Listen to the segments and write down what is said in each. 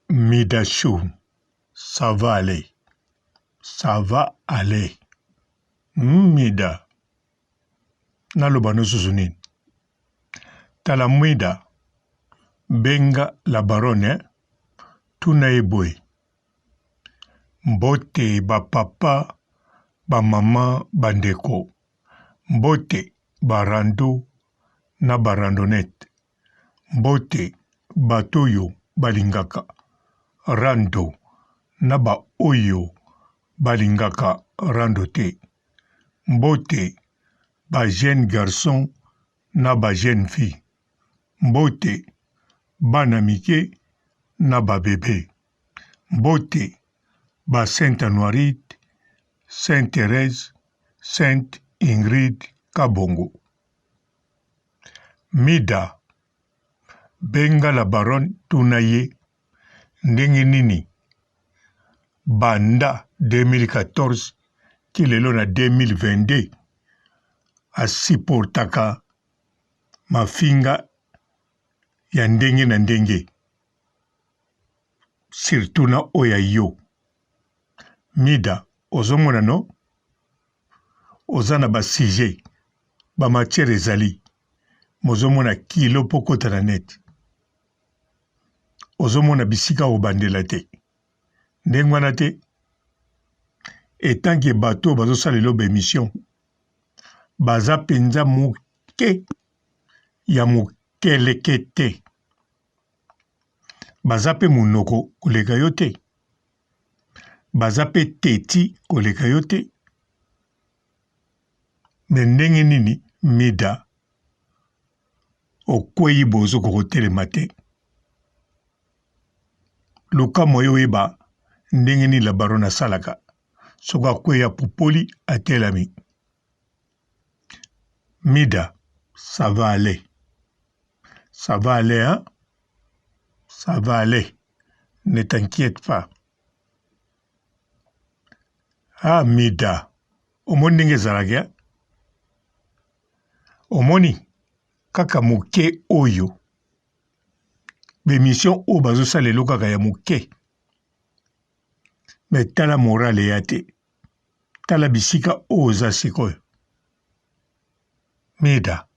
Mida chou ça va aller ça va aller hum mida naloba no susu nini tala mida benga la baronne hein tuna ye boye mbote ba papa ba maman ba ndeko mbote ba rando na ba randonnette Mbote bato oyo balingaka rando na ba oyo balingaka rando te. Mbote ba jeunes garçons na ba jeunes filles. Mbote bana mike na ba bebes. Mbote ba Sainte Anuarite, Sainte Therèse, Sainte Ingrid Kabongo. Mida benga la baronne tuna ye ndenge nini banda 2014 ti lelo na 2022 a supportaka mafinga ya ndenge na ndenge surtout na oyo ya yo Mida ozomona no oza na ba sujet ba matière ezali mais ozomona kilo po okota na net ozomona bisika obandela te ndenge wana te etant que bato oyo bazosala lelo ba emission baza penza moke ya mokeleke te baza pe monoko koleka yo te baza pe teti koleka yo te mais ndenge nini mida okweyi bozo kokotelema te luka moye oyeba ndenge nini la baronne asalaka soki akweyi apupoli atelami mida ça va aller ça va aller hein ça va aller ne t'inquiète pas ah mida omoni ndenge ezalaka eh? Omoni kaka moke oyo b'emission oyo bazosala lelo kaka ya moke mais tala morale eya te tala bisika oyo oza sikoyo mida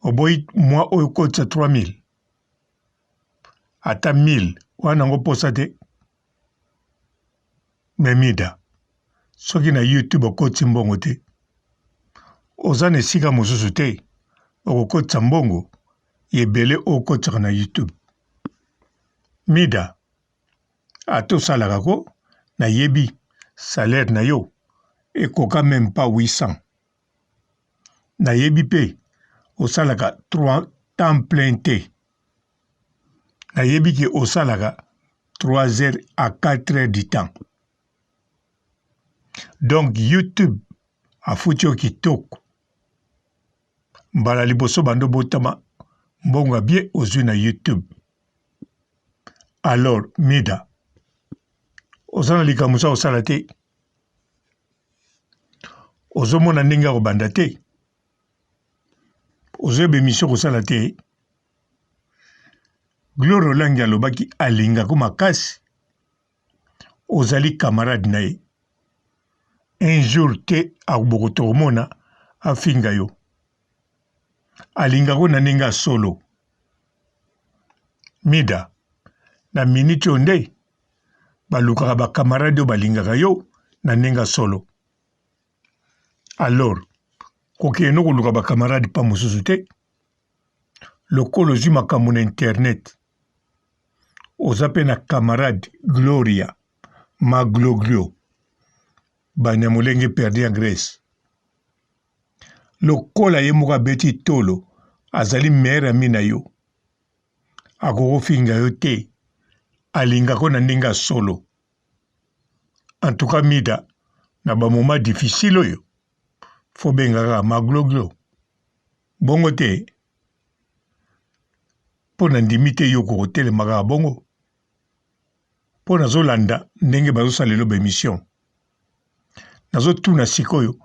oboyi mwa oyo okotisa 3000 ata 1000 wana yango posa te Mais mida soki na youtube okotisi mbongo te oza na esika mosusu te okokotisa mbongo ebele oyo okotisaka na youtube mida ata osalaka ko nayebi salaire na yo ekoka meme pas 800 nayebi pe osalaka 3 temps plein te Nayebi ke osalaka 3 heures à 4 heures du temps. Donc YouTube afuti yo kitoko. Mbala liboso banda obotama mbongo ya bien ozui na YouTube. Alors Mida oza na likambo oza kosala te? Ozomona ndenge ya kobanda te? Ozoyeba emission kosala te? Gloria Olangi alobaki alingako makasi ozali camarade na ye un jour te bokotokomona afinga yo alingako na ndenge ya solo mida na minute oyo nde balukaka ba camarade oyo balingaka yo na ndenge ya solo alors kokende no koluka ba camarade pa mosusu te lokola ozwi makambo na internet oza pe na camarade gloria magloglio banyamulenge perdu en Grèce lokola ye moko abeti tolo azali meilleur ami na yo akokofinga yo te alingako na ndenge ya solo en tout cas mida na ba moment difficile oyo fo benga kaka magloglo Bongo te? Mpo nandimi te yo okoki kotelema kaka bongo. Mpo nazolanda ndenge bazosala lelo ba emission. Nazotuna sikoyo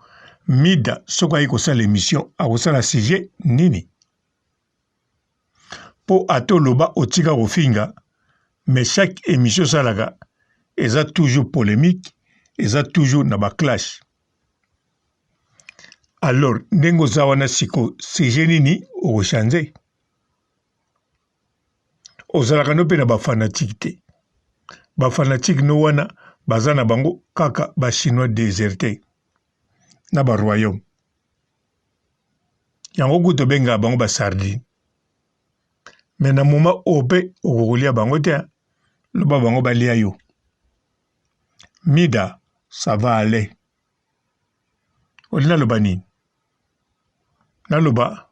Mida soki aye kosala emission akosala sujet nini? Mpo ata oloba otika kofinga. Mais chaque émission osalaka eza toujours polemique, eza toujours na ba clash. Alors ndenge oza wana siko sujet nini okochange? Ozalaka no mpe na ba fanatique te. Ba fanatique no wana baza na bango kaka ba chinois deserte na ba royaume. Yango kutu tobengaka bango ba sardine. Mais na moment oyo mpe okokolia bango te, loba bango balia yo. Mida, ça va aller. Olingi naloba nini? Naloba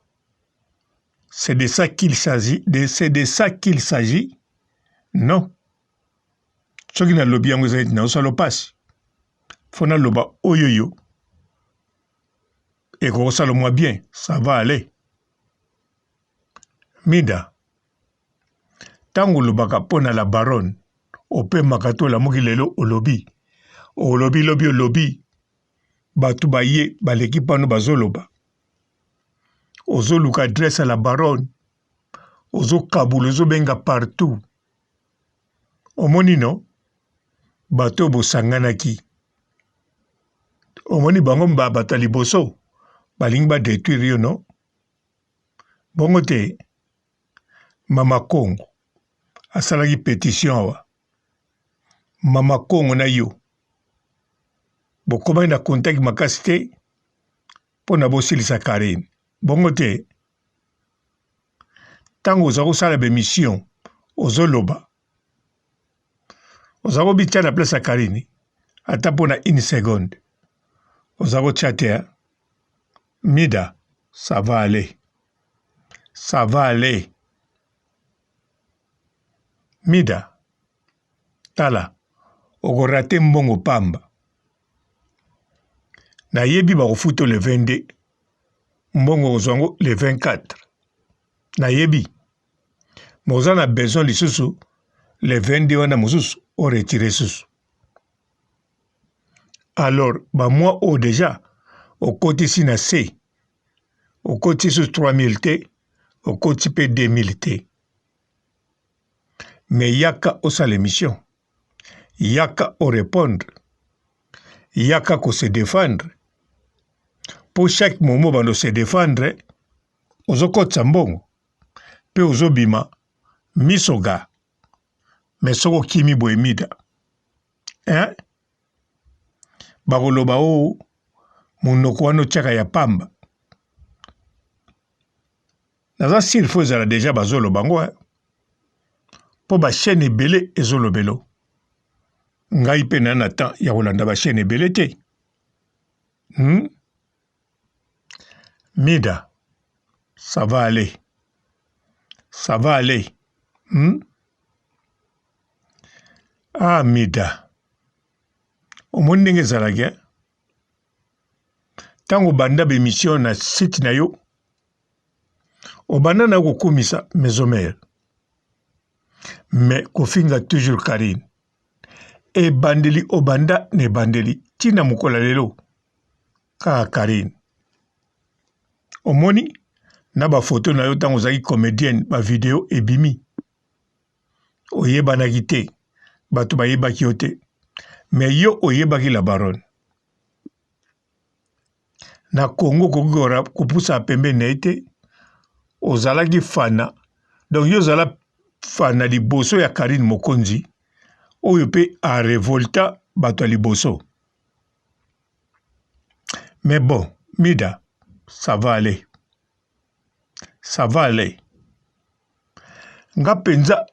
c'est de ça qu'il s'agit, c'est de ça qu'il s'agit? Non. Soki nalobi yango eza neti nazosala mpasi. Fo naloba oyo yo ekokosala mwa bien, ça va aller. Mida, ntango olobaka mpo na la baronne, opemaka te olamuki lelo olobi, olobi lobi olobi, bato baye baleki pano bazoloba, ozoluka adresse ya la baronne, ozokabula, ozobenga partout. Omoni no bato oyo bosanganaki, omoni bango ba bato ya liboso balingi ba detruire yo no bongo te. Mama Kongo asalaki petition awa, Mama Kongo na yo bokomaki na contact makasi te mpo na bosilisa Carine, bongo te. Ntango oza kosala ba emission ozoloba, oza kobitia na place ya Carine ata mpo na une seconde oza kotia te hein? Mida, ça va aller, ça va aller. Mida, tala okorate mbongo pamba. Nayebi bakofuta le 22, mbongo okozwa yango le 24. Nayebi mais oza na besoin lisusu le 22 wana mosusu o retire susu. Alors ba mois oyo dejà okotisi na se, okotisi susu 3000 te, okotisi pe 2000 te. Mais yaka osala emission, yaka o repondre, yaka ko se defendre po chaque moment obanda se defendre ozokotisa mbongo pe ozobima miso ga. Mais soki okimi boye mida hein? Bakoloba o oh, monoko wana otiaka ya pamba. Naza sur faut ezala deja bazoloba ngo hein? Po ba chaîne ebele ezolobelo. Ngai pe na na temps ya kolanda ba chaîne ebele te. Mida, ça va aller. Ça va aller. Ah Mida, omoni ndenge ezalaki eh? Ntango obanda ba emission na site na yo, obanda na kokumisa maison mère, mais kofinga toujours Carine. Ebandeli obanda na ebandeli tina mokolo ya lelo kaka Carine. Omoni na ba photo na yo ntango ozalaki comedienne, ba video ebimi, oyebanaki te, bato bayebaki yo te, mais yo oyebaki la baronne. Na Congo okoki kopusa pembeni na ye te, ozalaki fana, donc yo ozala fana liboso ya Carine Mokonzi oyo pe a revolta bato ya liboso. Mais bon, Mida, ça va aller. Ça va aller. Nga penza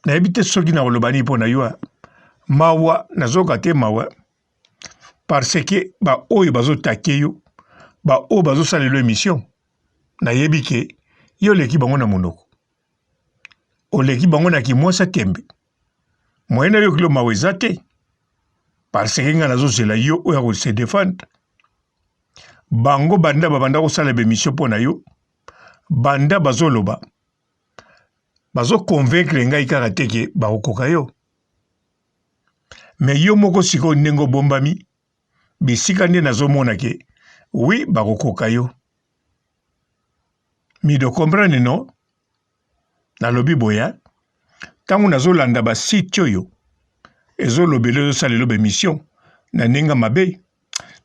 nayebi te soki nakoloba nini mpo na yo. Mawa nazoka te mawa parce que ba oyo bazotake yo, ba oyo bazosalela emission, nayebi ke yo oleki bango na monoko, oleki bango na kimwasa tembe. Moyen nayoki lo mawa eza te parce que nga nazozela yo oyo ako se defendre. Bango banda babanda kosala ba emission mpo na yo, banda bazoloba bazo convaincre ngai kaka te ke bakokoka yo. Mais yo moko sikoyo ndenge obombami bisika nde nazomona ke oui bakokoka yo. Mido comprendre non? Nalobi boye hein? Ntango nazolanda ba site oyo ezolobela ezosalela ba emission na ndenge mabe,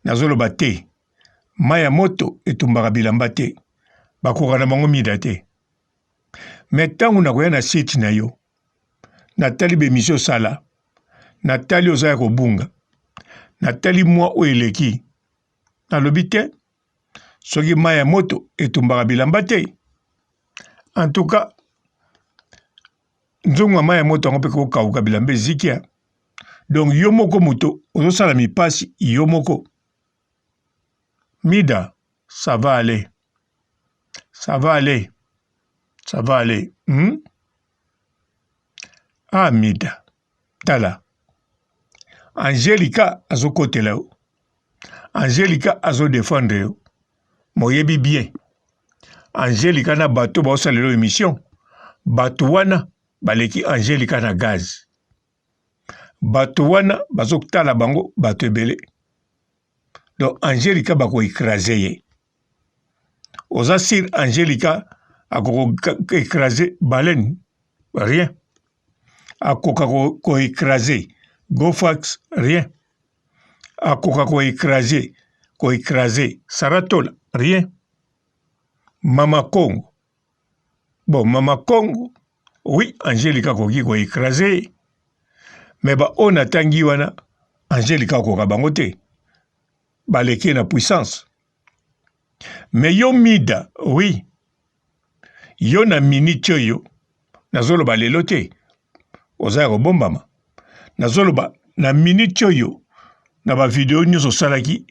nazoloba te mai ya moto etumbaka bilamba te, bakoka na bango mida te. Me ntango nakoya na site na yo, natali ba emission osala, natali oza ya kobunga, natali mwa oyo eleki, nalobi te soki mai ya moto etumbaka bilamba te. En tout cas nzongo ya mai ya moto yango mpe kokauka bilamba eziki ya donc yo moko moto ozosala mipasi yo moko mida ça va aller ça va aller ça va aller hmm? ah mida tala angelica azokotela yo angelica azodefendre yo moyebi bien angelica na bato baosalela yo emission bato wana baleki angelica na gaz bato wana bazotala bango bato ebele donc angelica bakoekrase ye oza sur angelica akokoekrase baleine rien akoka koekrase gofax rien akoka ko ecraser ko ecraser Sarah Tola rien mama Congo bon mama Congo oui Angelica akoki ko ecraser mais ba oyo natangi wana Angelica akoka bango te baleki na puissance mais yo Mida oui yo na minute oyo nazoloba lelo te oza ya kobombama nazoloba na minute oyo na bavideo nyonso osalaki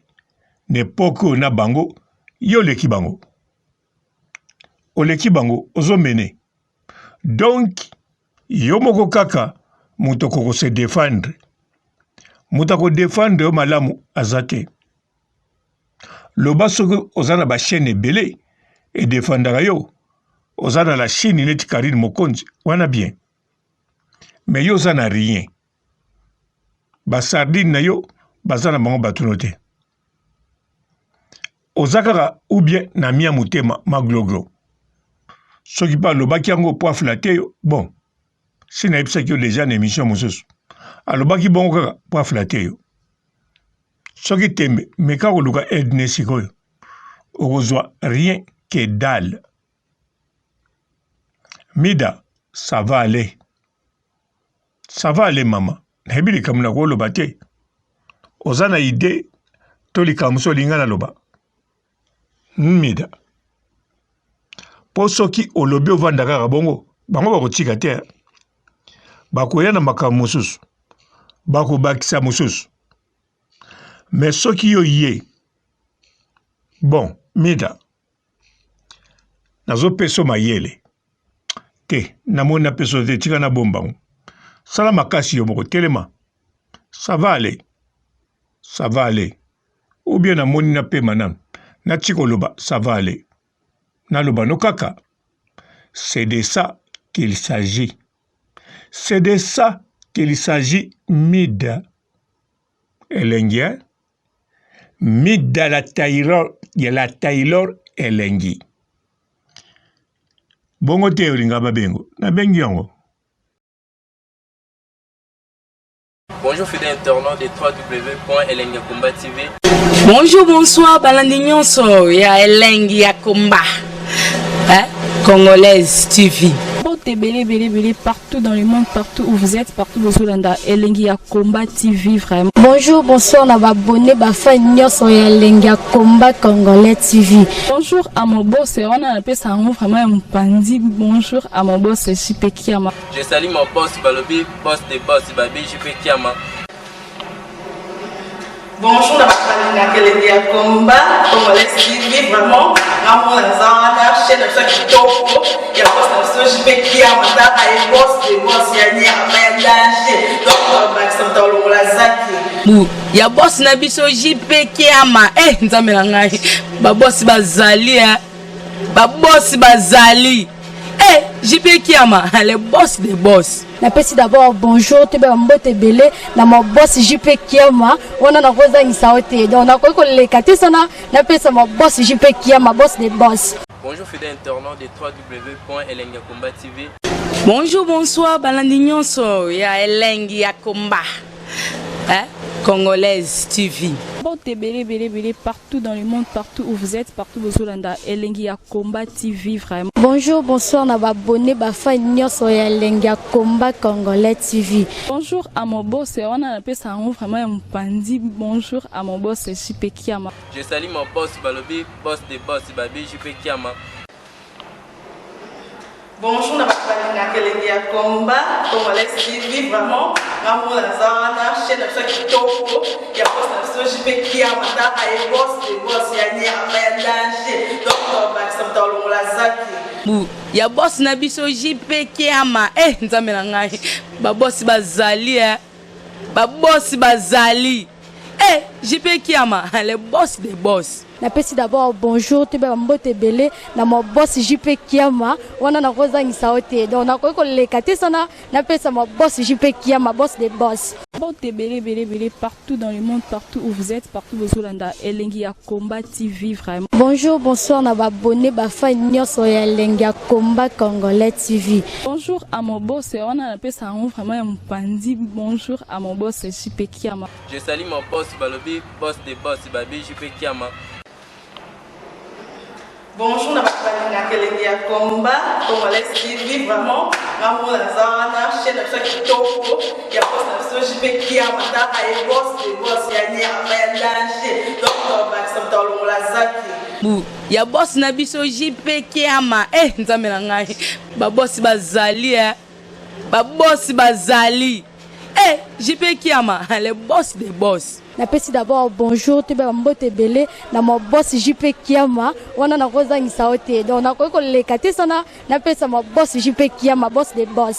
na epoke oyo na bango yo oleki bango oleki bango ozomene donc yo moko kaka moto okoko se defendre moto akodefendre yo malamu aza te loba soki oza na bachaine ebele edefendaka yo oza na la chine neti karine mokonzi wana bien mais yo oza na rien basardine na yo baza na bango bato no te oza kaka ou bien na mia motema magloglo soki mpe alobaki yango mpo aflate yo bon si nayebisaki yo deja na émission mosusu alobaki bongo kaka mpo aflate yo soki tembe meka koluka aide ne sikoyo okozwa rien que dalle mida ça va aller ça va aller mama nayebi likambo na koloba te oza na idee to likambo mosusu olinga naloba mida mpo soki olobi ovanda kaka bongo bango bakotika te bakoya na makambo mosusu bakobakisa mosusu me soki yo ye bon mida nazopesa mayele te namoni napesa te tika nabomba ngo sala makasi yo moko telema ça va aller ça va aller ou bien namoni napema nanu natika oloba ça va aller naloba no kaka c'est de ça qu'il s'agit c'est de ça qu'il s'agit mida elengi hein? Mida la Taylor, ya la Taylor elengi. Bongo te olinga babengo. Nabengi yango. Bonjour fidèles internautes de www.elengiakomba TV. Bonjour, bonsoir, balandi nyonso ya elengi ya komba. Hein? Congolaise TV. Mbote ebele ebele ebele partout dans le monde partout où vous êtes partout bozolanda elengi ya combat TV vraiment. Bonjour bonsoir na ba abonné ba fan nyonso ya elengi ya combat congolais TV. Bonjour à mon boss wana napesa yango vraiment ya mopanzi bonjour à mon boss JP Kiama. Je salue mon boss balobi boss de boss babi JP Kiama. Bonjour na bato balingaka elengi ya combat congolais TV vraiment ngamona naza wana chaîne na biso ya kitoko ya boss na biso JP Kiama tala ye boss de boss ya nyama ya danger donc babakisa moto alongola zaki bu ya boss na biso JP Kiama eh nzambe na ngai ba boss bazali eh ba boss bazali eh JP Kiama le boss de boss napesi d'abord bonjour toyeba mbote ebele na ma boss jp kiama wana nakozangisa yo te donc nakoki koleka te sana napesa ma boss jp kiama boss de boss Bonjour fidèles internautes de www.elengakomba TV. Bonjour, bonsoir, balandi nyonso ya Elengi ya Combat, hein? Congolaise TV. Mbote ebele ebele ebele partout dans le monde, partout où vous êtes, partout bozolanda Elengi ya Combat TV vraiment. Bonjour, bonsoir na ba abonnés, ba fans nyonso ya Elengi ya Combat Congolais TV. Bonjour à mon boss, wana napesa yango vraiment ya mopanzi. Bonjour à mon boss JP Kiama. Je salue mon boss, balobi boss de boss, babi JP Kiama. Bonjour na bato balingaka Elengi ya Combat Congolais TV, vraiment ngamona naza wana, chaîne na biso ya kitoko ya boss na biso JP Kiama. Taka ye, boss de boss ya nyama ya danger, donc tobakisa moto alongola zaki. Bu ya boss na biso JP Kiama. Eh, nzambe na ngai, babosi bazali, eh. Babosi bazali. Eh, JP Kiama, le boss des boss. Napesi d'abord bonjour, toyeba mbote ebele na ma boss JP Kiama. Wana nakozangisa yo te, donc nakoki koleka te sana napesa ma boss JP Kiama, boss de boss. Mbote ebele ebele ebele partout dans le monde, partout où vous êtes, partout bozolanda Elengi ya Combat TV vraiment. Bonjour, bonsoir na ba abonnés, ba fans nyonso ya Elengi ya Combat Congolais TV. Bonjour à mon boss, wana napesa yango vraiment ya mopanzi. Bonjour à mon boss JP Kiama. Je salue mon boss, balobi boss de boss, babi JP Kiama. Bonjour na bato balingaka Elengi ya Combat Congolais TV, vraiment ngamona naza wana, chaîne na biso ya kitoko ya boss na biso JP Kiama. Taka ye, boss de boss ya nyama ya danger, donc tobakisa moto alongola zaki. Bu ya boss na biso JP Kiama. Eh, nzambe na ngai, babosi bazali, eh. Babosi bazali. Eh, JP Kiama, le boss des boss. Napesi d'abord bonjour, toyeba mbote ebele na ma boss JP Kiama. Wana nakozangisa yo te, donc nakoki koleka te sana napesa ma boss JP Kiama, boss de boss.